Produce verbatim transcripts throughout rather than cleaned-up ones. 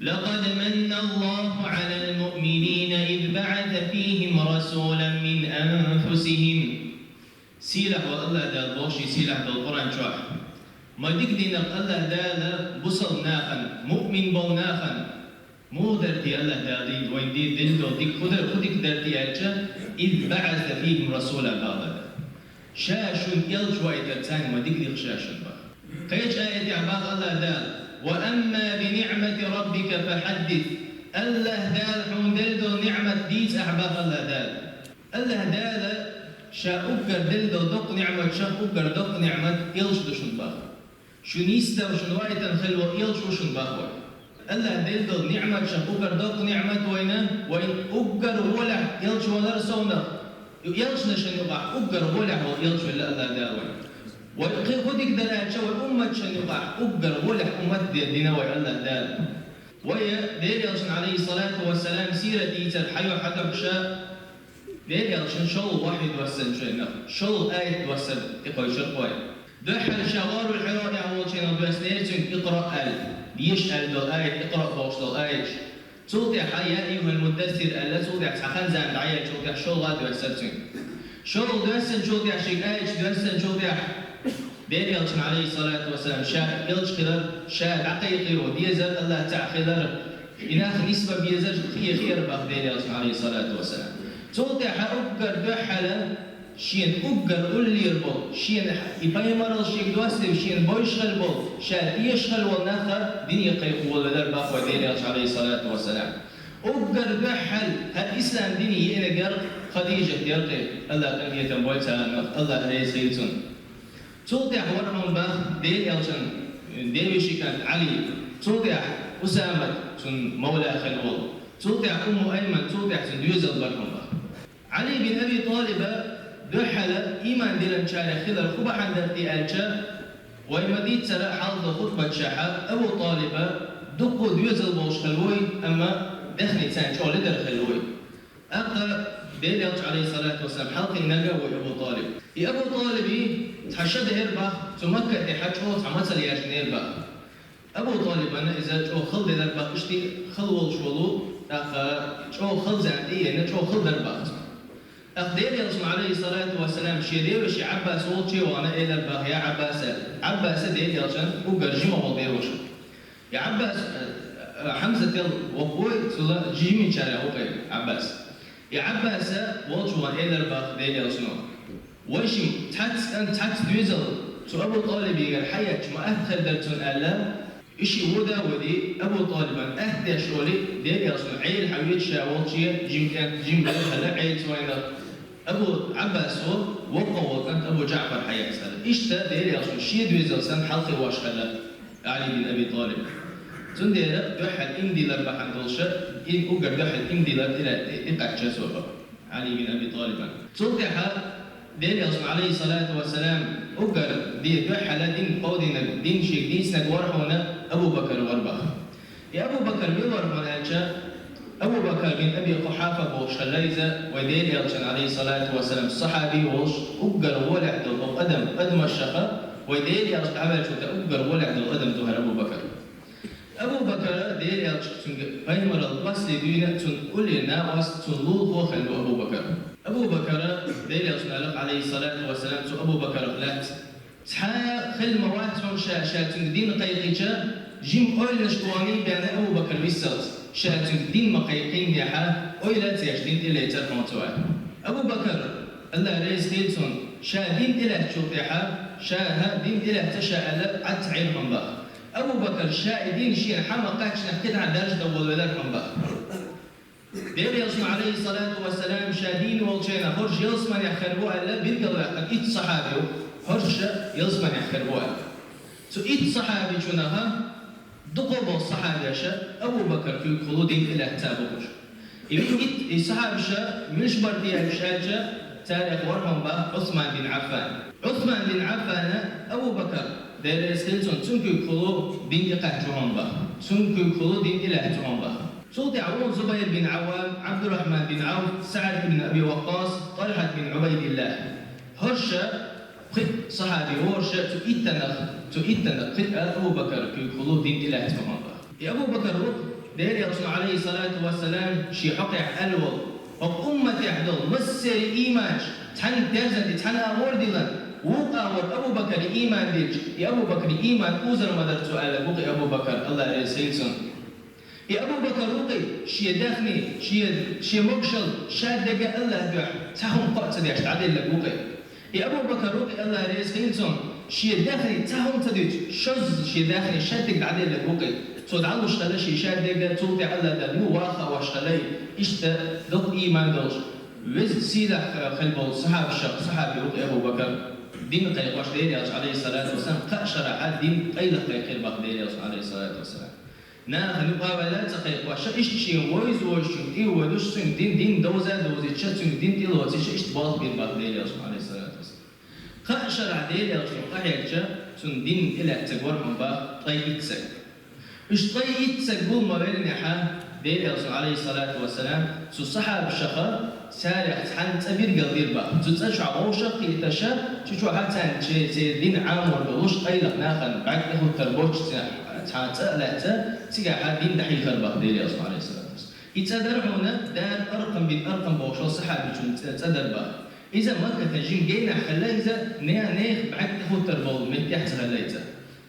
لقد من الله على المؤمنين إذ بعث فيهم رسولا من أنفسهم. Сийлахь волу АллахӀ Дала боху шен сийлахь долу Къуръан чохь. Ма дика динарг АллахӀ Дала бусалба нахана, муъмин болу нахана. Муха дара те АллахӀ Дала дийна вайна де-, делла долу дика, хӀун дара, хӀун дика дара те аьлча, إذ بعث فيهم رسولا боху АллахӀ Дала. Ша шуна элча вайтар царна ма дика дика ша шуна боху. Кхечу аятехь боху АллахӀ Дала: وأما بنعمة ربك فحدث. АллахӀ Дала хьуна делла долу ниӀмат дийца ахьа боху АллахӀ Дала. АллахӀ Дала ша уггар делла долу доккха ниӀматех уггар доккха ниӀмат элча ду шуна боху. Шуна йистехь шуна вайтина хилла волу элча ву шуна боху вай. АллахӀ делла долу ниӀматех уггар доккха ниӀмат вайна, вайна уггар гӀолехь элча валар совнах. Элчанашна юкъахь уггар гӀолехь волу элча велла АллахӀ Дала вайна. Вай кхин хӀун дика дара аьлча, вай умматашна юкъахь уггар гӀолехь уммат де дина вай АллахӀ Дала. Вай Делан элчан, Ӏалайхиссалату вассалам, сират дийцар хьайо хьадахьуша, Делан элчан шолгӀа вахьйу доссанчуьнах, шолгӀа аят доссар тӀекхойшура вай. Дуьххьара ша гӀарул хьаьрда волчуьнах доьссинера цуьнга икъраъ аьлла, деша аьлла долу аят, икъраъ бохуш долу аяташ. Цул тӀаьхьа я айюхьал муддассир аьлла, цул тӀаьхьа цхьа хан-зама дӀаелча, цул тӀаьхьа шолгӀа доьссара цуьнга. ШолгӀа доьссинчул тӀаьхьа шега аяташ доьссинчул тӀаьхьа Делан элчан, Ӏалайхиссалату вассалам, ша элча хилар, ша дӀакхайкхийро дезар, АллахӀ цхьаъ хилар, и нах нисбан безар кхин хир боху Делан элчан, Ӏалайхиссалату вассалам. Цул тӀаьхьа уггар дуьххьара шена уггар уллера болу, шена и пайхамаралла шега доссийна, шена бойшхал болу, ша тешхал волу нах дине кхайкхо волавелар боху вай Делан элча, Ӏалайхиссалату вассалам. Уггар дуьххьара хӀара ислам дине еанарг яра Хадижат яра кхин, АллахӀ къинхетам бойла царна, АллахӀ реза хила цунна. Цул тӀаьхьа вара хьуна боху Делан элчан девешин кӀант Ӏали, цул тӀаьхьа Усамат цуьнан мавла хилла волу, цул тӀаьхьа Умму Айман, цул тӀаьхьа цуьнан доьзал бара хьуна боху. Ӏали бин Аби ТӀалиба дуьххьара ийман диллинчарех хилар хӀун бахьана дара те аьлча, вай ма-дийццара хьалха хутбатехь, Абу ТӀалиба дуккха доьзал болуш хилла вуй, амма даьхни царна чӀогӀа ледара хилла вуй. ТӀаккха Делан элча, Ӏалайхиссалату вассалам, хьалакхиънарг а вуй Абу ТӀалиб. И Абу ТӀалиби цхьа шо дехира боху, цу Макка тӀехь чӀогӀа цхьа мацалла яьшнера боху. Абу ТӀалибана иза чӀогӀа хала делар боху, иштта хала волуш волу, тӀаккха чӀогӀа хала зама тӀе а йина, чӀогӀа хала дара боху цунна. ТӀаккха Делан элчано, Ӏалайхиссалату вассалам, шен девешин Ӏаббас волчу а вахана элира боху: «Я Ӏаббас», аьлла. Ӏаббас Делан элчан уггар жима волу деваша. И Ӏаббас, э, э, Хьамзател воккхавой, цул жимачарех ву-кх и Ӏаббас. И Ӏаббас волчу вахана элира боху Делан элчано: «Вай шимма цхьацца кӀант, цхьацца доьзал цу Абу ТӀалибигара хьаэцча ма атта хир дара цунна», аьлла, и шиъ вада а вади, Абу ТӀалибана атта деш олий, Делан элчано Ӏела хьавеъча ша волчу жима кӀант, жима дара хилла Ӏелаца вайнах. Абу Ӏаббасо воккхах волу кӀант Абу ДжаӀфар хьаэцна. Иштта Делан элчано шен доьзал санна хьалакхиош хилла Ӏали бин Аби ТӀалиб. Цундела дуьххьара ийман диллар бахьана долуша, и уггар дуьххьара ийман диллар тӀе, тӀе, тӀекхаьчна цо боху Ӏали бин Аби ТӀалибана. Цул тӀаьхьа Делан элчано, Ӏалайхиссалату вассалам, уггар де дуьххьара дин кховдийнарг, дин шега дийцинарг вара хьуна Абу Бакр вара боху. И Абу Бакр мила вара хьуна аьлча, Абу Бакр бин Аби Къухьафа бохуш хилла иза, вай Делан элчан, Ӏалайхиссалату вассалам, сахьаби волуш, уггар гӀолехь долу адам, адамашха, вай Делан элча дӀаваьллачул тӀаьхьа уггар гӀолехь долу адам ду хӀара Абу Бакр. Абу Бакр Делан элча цуьнга пайхамаралла доссий дуьйна, цуьнан уллера накъост, цуьнан лулахо хилла ву Абу Бакр. Абу Бакр, Делан элчано аьлла, Ӏалайхиссалату вассалам, цу Абу Бакрах лаьцна: «Цхьа а хила ма вац хьуна ша, ша цуьнга дин кхайкхича, жима ойланашка вахана бен Абу Бакр виссалц, ша цуьнга дин ма кхайкхинехь, ойла а ца еш дин тӀелецара хьуна цо», аьлла. Абу Бакр, АллахӀ реза хила цунна, ша дин тӀелаьцначул тӀаьхьа, ша хӀара дин тӀелаьцна ша аьлла, Ӏад ца Ӏийра хьуна боху. Абу Бакр, ша и дин шена хьа ма кхаьчнехь, кхидӀа даржа дан волавелира хьуна боху. Делан элчано, Ӏалайхиссалату вассалам, ша дийна волчу хенахь хӀорш ялсаманехь хир бу аьлла, билгалваьккхина итт сахьаби ву, хӀорш ялсаманехь хир бу аьлла. Цу итт сахьабичунах дукха болу сахьабеша Абу Бакр куьйгахула дин тӀелаьцна бохуш. И итт, и сахьабаша муьлш бара те аьлча, царех вара хьуна боху Ӏусман бин Ӏаффан. Ӏусман бин Ӏаффана Абу Бакр, Делан реза хила цунна, цуьнан куьйгахула дин тӀекхаьчна хьуна боху. Цуьнан куьйгахула дин тӀелаьцна хьуна боху. Цул тӀаьхьа ву Зубайр бин Ӏаввам, Ӏабдуррахьман бин Ӏавф, СаӀд ибн Аби Ваккъас, ТӀалхьат бин Ӏубайдиллах. ХӀорш пхи сахьаби ву, хӀорш цу иттанах, цу иттанах пхи а Абу Бакр куьйгахула дин тӀелаьцна хьуна боху. И Абу Бакр ву Делан Элчано, Ӏалайхи ссалату вассалам, ший хьокъехь аьлла волу: «ХӀокху умматехь долу массеран ийманаш цхьана терзан тӀе цхьана агӀор дилла, вукху агӀор Абу Бакар ийман дилча, и Абу Бакар ийман узар ма дара цо», аьлла бу-кх и Абу Бакар, Алла реза хуьлда цунна. И Абу Бакар ву-кх и шен даьхни, шен, шен могушалла, шадерг а Аллахьан дуьхьа цхьа хӀума кхоъ ца деш дӀаделларг ву-кх и. И Абу Бакар ву-кх и, Алла реза хуьлда цунна, шен даьхни цхьа хӀума ца дуьтуш, шозза шен даьхни шадерг дӀаделларг ву-кх и. Цо дӀалуш хилла шен шадерг, цул тӀаьхьа Аллахьан дуьхьа юха ваха а вош хилла, иштта доккха ийман долуш, веза сийлахь хилла болу сахьабашах сахьаби ву-кх и Абу Бакар. Дин кхайкхош, Делан Элча, Ӏалайхи ссалату вассалам, кхаа шарахь дин къайлаха кхайкхира боху Делан Элчано, Ӏалайхи ссалату вассалам. Нахана юкъа а ваьлла а ца кхайкхош, иштта шен вевзачуьнга, тӀе а вевзаш, цуьнга дин, дин довза а довзуьйтуш, цуьнга дин тӀелоцуьйтуш, иштта болх бира боху Делан Элчано, Ӏалайхи ссалату вассалам. Кхаа шарахь Делан Элчано къахьегча, цунна дин тӀелаьцнарг вара хьуна боху ткъе итт стаг. Уьш ткъе итт стаг гул ма-веллинехь, Делан Элчано, Ӏалайхи ссалату вассалам, цу сахьабашах царех цхьанна цӀа билгалдира боху. Цу цӀа чохь вовшах а кхеташ, цу чохь царна шен, шен дин Ӏамор долуш, къайлаха нахана бӀаьрг тӀехӀуттур боцуш цхьа цӀа а лаьцна, цигахь дин дӀахьийхира боху Делан Элчано, Ӏалайхи ссалату вассалам. И цӀа дара хьуна Дар Аркъам бин Аркъам бохуш волу сахьабичун цӀа, цӀа дара боху. Иза Маккатан жима генахь хилла, иза не-, нехан бӀаьрг тӀехӀуттур болу меттехь ца хилла иза.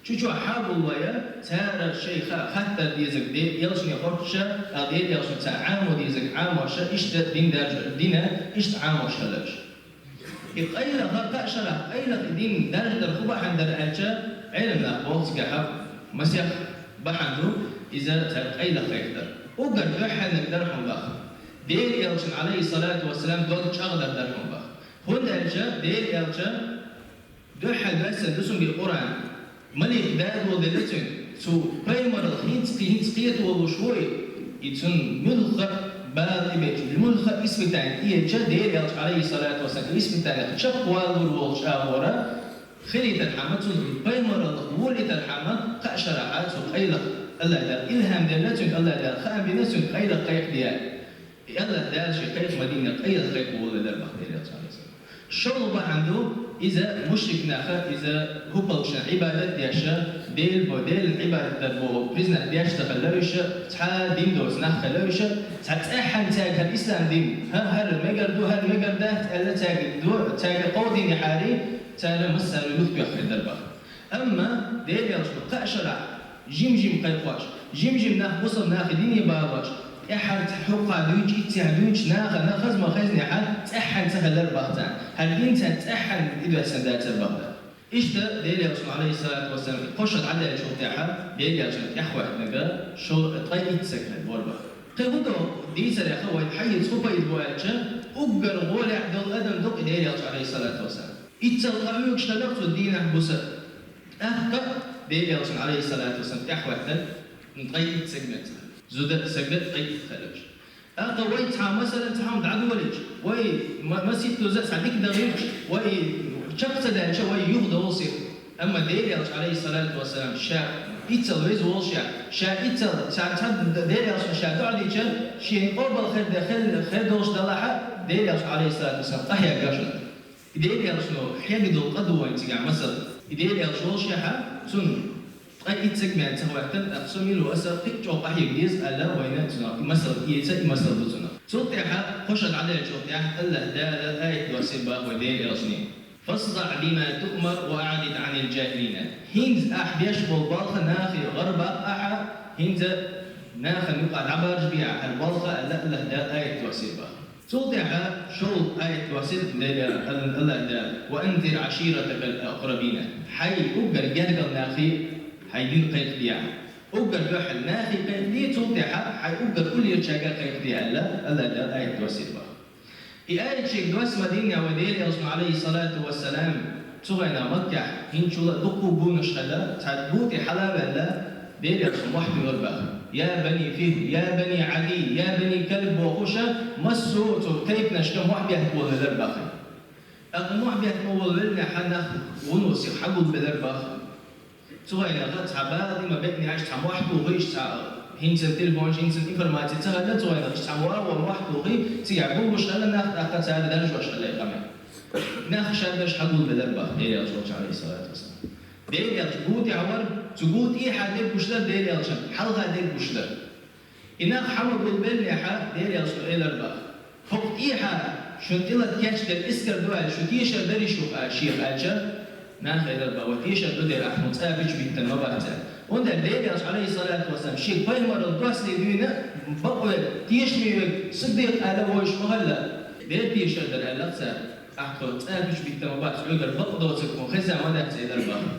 Цу чохь хьагулбан, цара шайх хаттар дезарг Делан Элчане хоттуш, а Делан Элчано царна Ӏамо дезарг Ӏамош, иштта дин даржа, дин иштта Ӏамош хилла уьш. И къайлаха, кхаа шарахь къайлаха и дин даржадар хӀун бахьана дара аьлча, Ӏеламнаха боху цигахь масех бахьана ду иза цара къайлаха кхайкхадар. Уггар дуьххьарниг дара хьуна боху. Делан Элчанан, Ӏалайхи ссалату вассалам, дог чӀагӀдар дара хьуна боху. ХӀунда аьлча Делан Элча дуьххьара доьссина ду цуьнга и Къуръан. Малик дадолделла цуьнга, цу пайхамаралла хӀинца, хӀинца кхета волуш ву и, и цунна муьлхха а бала тӀебеъча, муьлхха а испытание тӀеэцча, Делан Элча, Ӏалайхи ссалату вассалам, и испытанех чекхвалалур волчу агӀора, хилийтархьама, цунна пайхамараллах волийтархьама, кхаа шарахь цу къайлаха, Аллахь Дала илхьам делла цуьнга, Аллахь Дала хаам бина цуьнга къайлаха кхайкхаде. И Аллахь Дала шен кхайкха ма дийна, къайлаха кхайкхо волавелира боху Делан Элча, Ӏалайхи ссалам. ШолгӀа бахьана ду, иза мушрик наха, иза хӀокху паччахьна Ӏибадат деш, Дела бо-, Делан Ӏибадат дар боху признать деш ца хилла уьш, цхьа дин доцу нах хилла уьш, цхьа цӀеххьана цаьрга хӀара ислам дин, хӀа, хӀара мегар ду, хӀара мегар дац аьлла цаьрга ду, цаьрга кховдийна хьари, цара массара юхатоьхна хир дара боху. Амма Делан Элчано кхаа шарахь жим-жим кхайкхош, жим-жим нах бусалба нахе дине багӀош, тӀаьххьара цхьа хӀокхахь дуьйцуш, иццехь дуьйцуш, нахана хаза ма-хезнехь, цӀеххьана ца хилира боху царна. ХӀара дин царна цӀеххьана тӀедоьссина дацара боху. Иштта Делан Элчано, Ӏалайхи ссалату вассалам, кхо шо дӀадаьллачул тӀаьхьа, Делан Элчанна тӀаьхьахӀоьттинарг шо-, ткъе итт стаг хилла вара боху. Кхин хӀун до дийцарех вайна хьаьжча хӀун пайда бу аьлча, уггар гӀолехь долу адам ду-кх и Делан Элча, Ӏалайхи ссалату вассалам. Иццал къахьоьгуш хилла-кх цо динехь, буса. ТӀаккха Делан Элчанна, Ӏалайхи ссалату вассалам, тӀаьхьахӀоьттинарг ткъе итт стаг меца. Зуда а, стаг а ткъе итт хилла уьш. ТӀаккха вай цхьа масала, цхьа хӀума дӀадолийча, вай ма-, масийттаза а цхьа дика дан гӀирташ, вай чекх ца даьлча, вай юхадовла сиха. Амма Делан Элча, Ӏалайхи ссалату вассалам, ша иццал веза волушехь, ша иццал, ша цхьа Делан Элчано ша доӀа дича, шена къобал хир де-, хир, хир долуш далахь а, Делан Элча, Ӏалайхи ссалату вассалам, къахьегна шу. И Делан Элчано хьегна долу къа ду вайна цигахь масал. И Делан Элча волушехь, цунна ткъе итт стаг меца ца хӀоьттина, тӀаккха со мила ву, аса кхин а чӀогӀа къахьега деза аьлла, вайна цунах и масал эца, и масал ду цунах. Цул тӀаьхьа, кхо шо дӀадаьллачул тӀаьхьа, Аллахь Дала аят доссийра боху вай Делан Элчане: «فاصدع بما تؤمر وأعرض عن الجاهلين». ХӀинца ахь деш болу балха нахе гӀарабаккха ахьа, хӀинца нахана юкъа дӀабаржабе ахь хӀара балха аьлла, Аллахь Дала аят доссийра боху. Цул тӀаьхьа шолгӀа аят доссийра Делан, Аллахь Дала: «وأنذر عشيرتك الأقربين». Хьайн уггар гергара нахе хьайн дин кхайкхаде ахь. Уггар дуьххьара нахе кхайкхаде, цул тӀаьхьа хьайн уггар уллерчаьрга кхайкхаде аьлла, Аллахь Дала аят доссийра боху. И аят шега доссийна ма дийна вай Делан Элчано, Ӏалайхи ссалату вассалам, цу хенахь Маккахь хӀинцачул а дуккха гонаш хилла, цхьа бутӀа хьала а ваьлла, Делан Элчано мохь туьйхира боху: «يا بني فهر، يا بني عدي، يا بني كلب», бохуш, массо а цу тайпанашка мохь бетта волавелира боху. ТӀаккха мохь бетта ма волавеллинехь нах вуно сиха хьагулбелира боху. Цу хенахь цхьа бала ма-беънехь, цхьа мохь тухуш, цхьа хӀинца телефонаш, хӀинца информаци ца хилла, цу хенахь цхьа вагӀо мохь тухий, цигахь гуллуш хилла нах, тӀаккха цара даржош хилла и къамел. Нах шадерш хьагулбелира боху Делан Элча волчу, Ӏалайхи ссалату вассалам. Делан Элча бутӀехь вара, цу бутӀехьа дерг гуш дара Делан Элчанна, хьалха дерг гуш дара. И нах хьамагулбеллехьа, Делан Элчано элар баха: «ХӀокху тӀехьа шуна тӀелата кечдер эскар ду аьлла, шу тешар дарий шух а-, шех?» аьлча, наха элар баха: «Вай тешар ду дера, ахь хӀун цкъа а гучубиттина ма бац», аьлла. ХӀунда аьлча Делан Элчано, алейхиссалату вассалам, шега пайхамаралла доссаде дуьйна бакъве тешаме верг сиддикъ аьлла вовшах ма хилла. Дера тешар дара аьлла цара: «Ахь тхо цкъа а гучубиттина ма бац, хьоьгара бакъ доцург хӀун хезна ма дац», элар баха.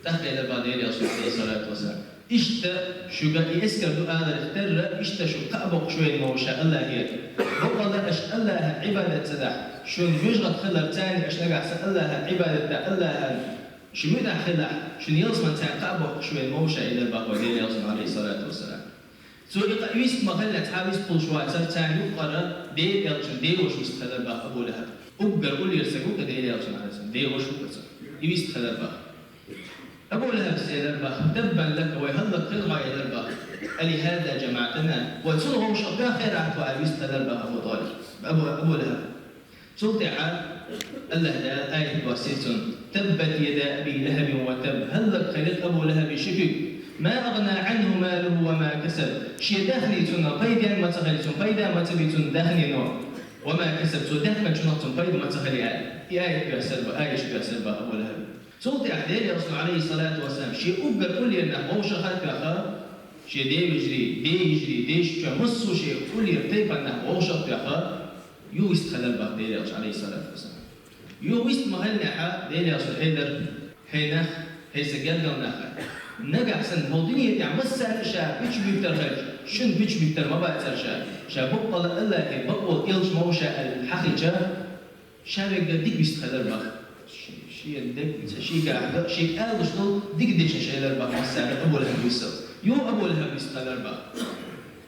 ТӀаккха элар баха Делан Элчано, алейхиссалату вассалам: «Иштта шуьга и эскар ду аларх терра, иштта шуьга кхаъ боккхуш вейна ма ву ша Аллахьера. Бакъалла аша Аллахьан Ӏибадат ца дахь, шуна муьжгӀат хиларца аша нагахь санна Аллахьан Ӏибадат дахь, Аллахьан шу муьтӀахь хилахь, шуна ялсаманца кхаъ боккхуш вейна ма ву ша», элар баха Делан Элчано, алейхиссалату вассалам. Цо и къа вист ма хилла, цхьа вист хуьлуш вацара, царна юккъара Делан Элчан деваша вист хилар баха Абу ЛахӀаб. Уггар уллера стаг ву-кх Делан Элчан, алейхиссалам, деваша ву-кх цо. И вист хилар баха. Абу ЛахӀабас элар баха: «Таббан лака, вай хӀаллакьхила хьо», элар баха. «АлихӀаза жамаӀтана? Вай цунна вовшах тоьхнера ахь тхо?» аьлла вист хилар баха Абу ТӀалиб, Абу, Абу ЛахӀаб. Цул тӀаьхьа Аллахь Дала аят доссийра цунна: «Таббат яда Аби ЛахӀабин ва табб». ХӀаллакьхилира Абу ЛахӀаба ши куьг. «Ма агӀна Ӏанху малуху ва ма касаб». Шен даьхни цунна пайден ма ца хили, цунна пайда ма ца би цунна даьхнино. «Ва ма касаб», цо даьхначунах цунна пайда ма ца хили аьлла. И аят доьссар ба, аят доьссар баха Абу ЛахӀаба. Цул тӀаьхьа Делан Элчано, алейхиссалату вассалам, шен уггар уллера нах вовшах а тоьхна, шен девежарий, дейишчоь, массо а шен уллера тайпана нах вовшах а тоьхна, юха вист хилар баха Делан Элчано, алейхиссалату вассалам. Юха вист ма хиллехьа, Делан Элчано элар: «ХӀей нах, хӀей сан гергара нах, нагахь санна хӀокху дуьне тӀехь массарна а ша гучубуьттур хилча, шуна гучубуьттур ма бацара ша, ша баккъалла Аллахьера бакъволу элча ма ву ша», аьлла хьахийча, ша верг дика вист хилар баха. Шен дегнашца, шен гахь дан, шен кӀалдуш долу дика дешнаш элар баха массарна а Абу ЛахӀаб вист. Юха Абу ЛахӀаб вист хилар баха.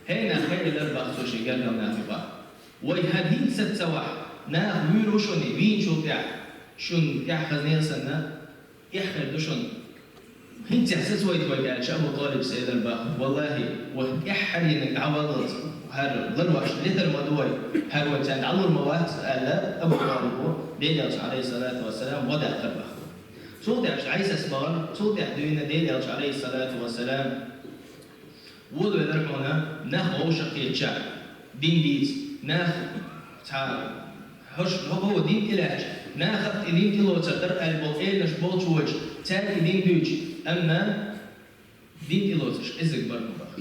«ХӀей нах, хӀей», элар баха цо шен гергара нахе баха. «Вай хӀара хӀинца саца вахь, наха вуьйр ву шуна вийначул тӀаьхьа, шуна тӀаьхьа хаза нел санна, эхь хир ду шуна. ХӀинца саца вайта вай», аьлча, Абу ТӀалибас элар баха: «Валлахьи, вай тӀаьххьарниг дӀаваллалц, хӀара ларвеш летар ма ду вай, хӀара вай царна дӀалур ма вац», аьлла, Абу ТӀалибо Делан Элчано, алейхиссалату вассалам, гӀо даккхар баха. Цул тӀаьхьа Ӏийсас бахара, цул тӀаьхьа дуьйна Делан Элчано, алейхиссалату вассалам, волавелира хьуна нах вовшах кхетча, дин дийца, нах цхьа хӀорш хӀокхо дин тӀелаьцча, нахах тӀе дин тӀелоцур дара аьлла болу эланаш болчу вочу, цаьрга дин дуьйцу, амма дин тӀелоцуш къизиг бара хьуна баха.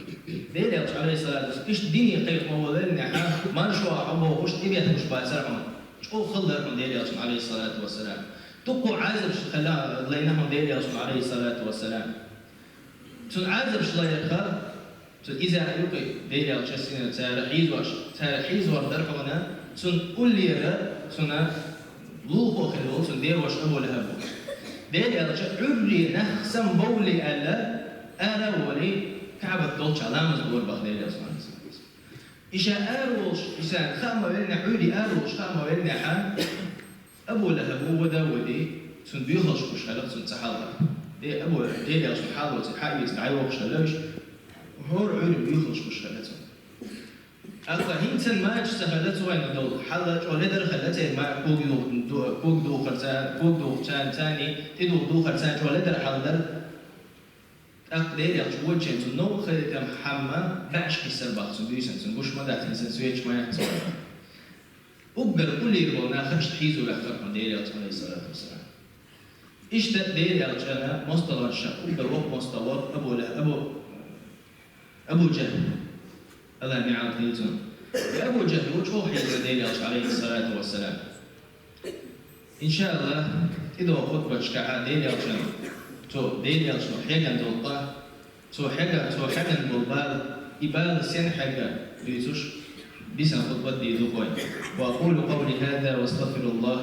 Делан Элчано, алейхиссалату вассалам, иштта дине кхайкха ма волавеллехьа, маршо хьо бохуш, тӀебетталуш бацара хьуна. ЧӀогӀа хала дара хьуна Делан Элчано, алейхиссалату вассалам. Дуккха Ӏазапаш хила лайна хьуна Делан Элчано, алейхиссалату вассалам. Цунна Ӏазапаш лайрах, цу иза а юкъе, Делан Элчано сина цара хьийзош, цара хьийзор дара хьуна, цунна уллера, цунна лулахо хилла волу цунна деваша Абу ЛахӀаб ву. Делан Элчано Ӏуьйрре нах самабовлале аьлла, ара а волий, КаӀбат долчохь ламаз дора баха Делан Элчано. И ша ара волуш, и ша хаа ма веллинехь, Ӏуьйре ара волуш хаа ма веллинехьа, Абу ЛахӀаб ву вада а вадий, цунна боьхалш гуш хилла цунна цхьа хьал. Де Абу, Делан Элчано хьалоций хьаийца дӀайохуш хилла уьш, хӀора Ӏуьйре боьхалш гуш хилла цунна. ТӀаккха хӀинца мачаш ца хилла цу вайна долу, хьалла чӀогӀа ледара хилла церан ма-, ког юха ду-, ког духарца, ког духарца, царний тӀедуха духарца чӀогӀа ледара хьал дара. ТӀаккха Делан Элчано вочуьнца новкъа хилийтархьама баьӀаш кхиссар баха цунна буьйсанна, цунна гуш ма дац, хӀинца соьцуш ма яц цо. Уггар уллера болу нах иштта хьийзо ваьккхира хьуна Делан Элчано, алейхиссалату вассалам. Иштта Делан Элчанан мостагӀашна уггар воккха мостагӀа вара Абу Ла-, Абу, Абу Джахл. Аллах неӀалт хуьлда цунна. И Абу Джахл ву чӀогӀа хьийзира Делан Элчано, алейхиссалату вассалам. Иншааллах, тӀедогӀу хутбаташкахь Делан Элчано, цо Делан Элчано хьегна долу къа, цо хьегна, цо хьегна болу бала, и бала сенна хьегна дуьйцуш, дисна хутбат дийр ду вай. وأقول قولي هذا وأستغفر الله